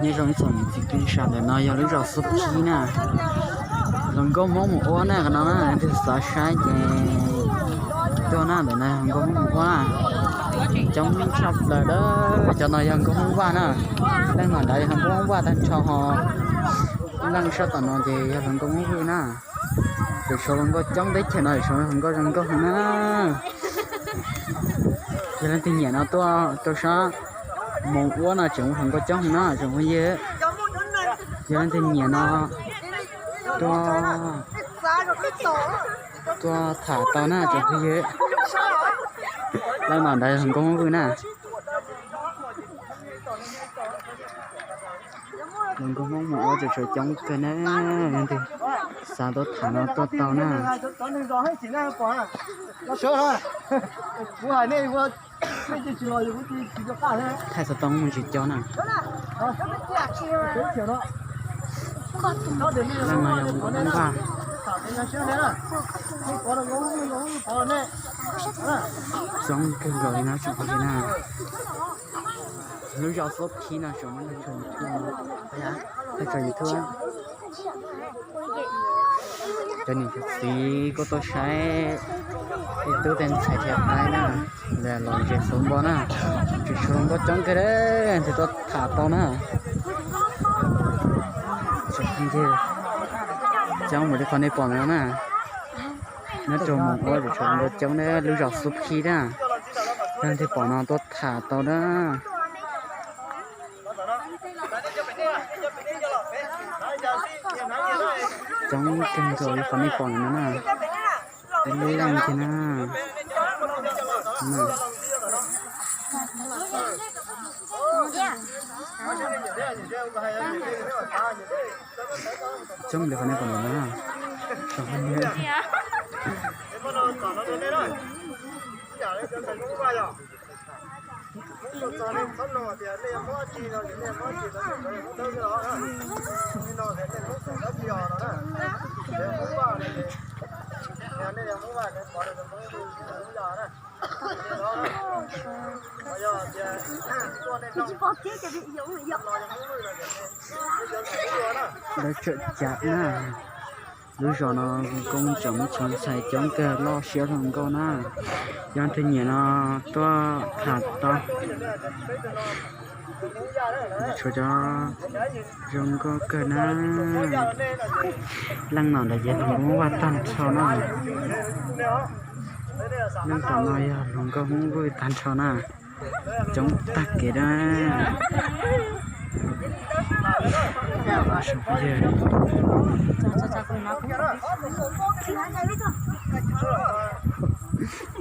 Nyob zoo ib tsoom niam txiv kwv tij, ntawm no yog lub zos Xub Khib na. Hluas nkauj Hmoob mus ua na, qhov no na, leej twg xav saib ces tuaj na, ntawm no hluas nkauj Hmoob mus ua na. Coob tshaj plaws na, cov no yog hluas nkauj Hmoob Vaj na. Leej no nrad yog hluas nkauj Hmoob Vaj tag nrho ho. Leej sab tom no ces yog hluas nkauj Hmoob Vwj na. Tseem tshuav hluas nkauj coob teb chaws no, tseem tshuav hluas nkauj zoo nkauj heev na. Yog leej twg nyiam no tuaj rau sab Moos Uab no tseem muaj hluas nkauj coob heev na tsoom phooj ywg. Yog leej twg nyiam no tuaj, tuaj tham tau na tsoom phooj ywg. Leej no nrad hluas nkauj Hmoob Vwj na. Hluas nkauj Hmoob Mus Ua tseem tshuav coob kawg na, leej twg xav tuaj tham no tuaj tau na. Thaij xov tooj mus tsis co na. Leej no yog Hmoob Vaj. Coob kawg nkaus li no tsoom phooj ywg na. Lub zos Xub Khib no tseem muaj neeg tso YouTube no, tso YouTube. Cov niam cov txiv kuj tuaj saib tej tub tej ntxhais thiab qaib na, los ntses xuv npo na, tseem tshuav hluas nkauj coob kawg, leej twg tuaj tham tau na. Tsoom phooj ywg, coob npaum li qhov nej pom no na. Nyob rau Moos Uab tseem tshuav hluas nkauj coob na, lub zos Xub Khib na. Leej twg pom no tuaj tham tau na. Coob kawg nkaus li qhov nej pom no na. Ib lub leej kiag na. Coob li qhov nej pom no na. Lawv tseem cav na. Lub zos no koob tseem muaj cov ntxhais coob kawg loj siab zoo nkauj na. Yog leej twg nyiam no tuaj tham tau. Tshuav cov zoo nkauj kawg na. Leej no ntawd ces hluas nkauj Hmoob Vaj tag nrho na. Leej tom no yog hluas nkauj Hmoob Vwj tag nrho na. Coob tag kev na.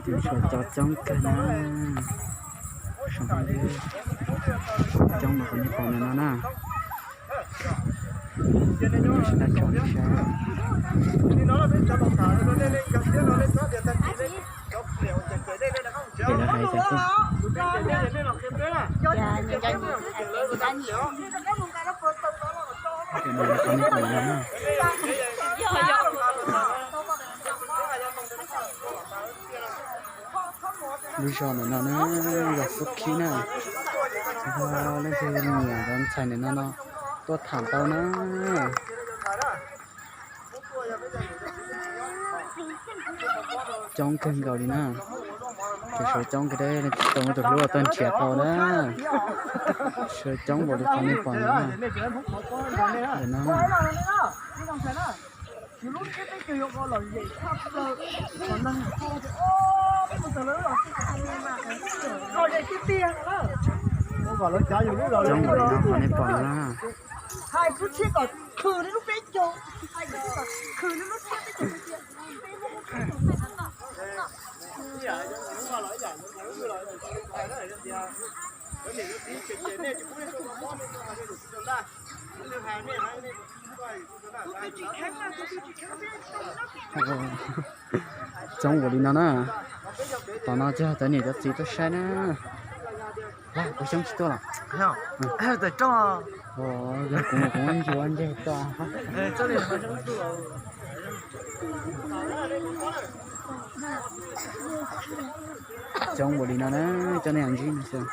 Tus tshuav cov coob kawg na. Coob npaum qhov nej pom no na. Sawv daws tsom saib. Ces lawv hais tias, lub zos ntawm no na, zos Xub Khib na. Leej twg nyiam cov ntxhais ntawm no no tuaj tham tau na. Coob kawg nkaus li na. Tseem tshuav coob kawg, tsis tau muaj tus hlub tuaj nrhiav tau na. Tshuav coob npaum li qhov nej pom no. Coob npaum li no qhov nej pom no na. Coob npaum li no na. Tom no cov cov niam cov txiv tuaj saib na. Kuv Xyoob tsis tuaj los? Yog kuv, kuv ntsia ntses tuaj. Coob npaum li no na, coj nej ntsib no xwb.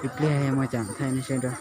Ib pliag mus thaij nej saib rau.